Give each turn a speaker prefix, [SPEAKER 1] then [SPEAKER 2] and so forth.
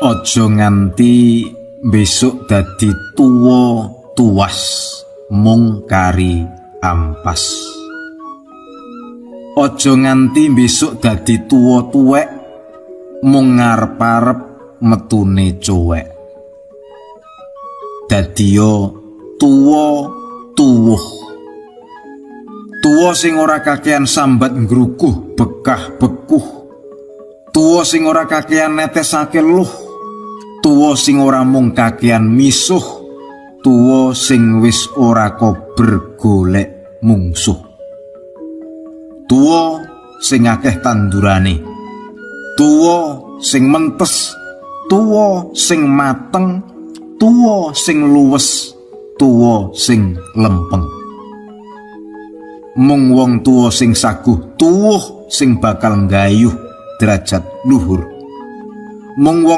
[SPEAKER 1] Aja nganti besok dadi tuwa tuwas mung kari ampas. Aja nganti besok dadi tuwa tuwek mung ngarep-arep metune cuwek. Dadiya tuwa tuwuh. Tuwa sing ora kakean sambat ngrukuh bekah bekuh. Tuwa sing ora kakean netesake luh. Tuwa sing ora mung kakean misuh. Tuwa sing wis ora kober golek mungsuh. Tuwa sing akeh tandurane. Tuwa sing mentes, tuwa sing mateng, tuwa sing luwes, tuwa sing lempeng. Mung wong tuwa sing saguh tuwuh sing bakal nggayuh derajat luhur. Mung wong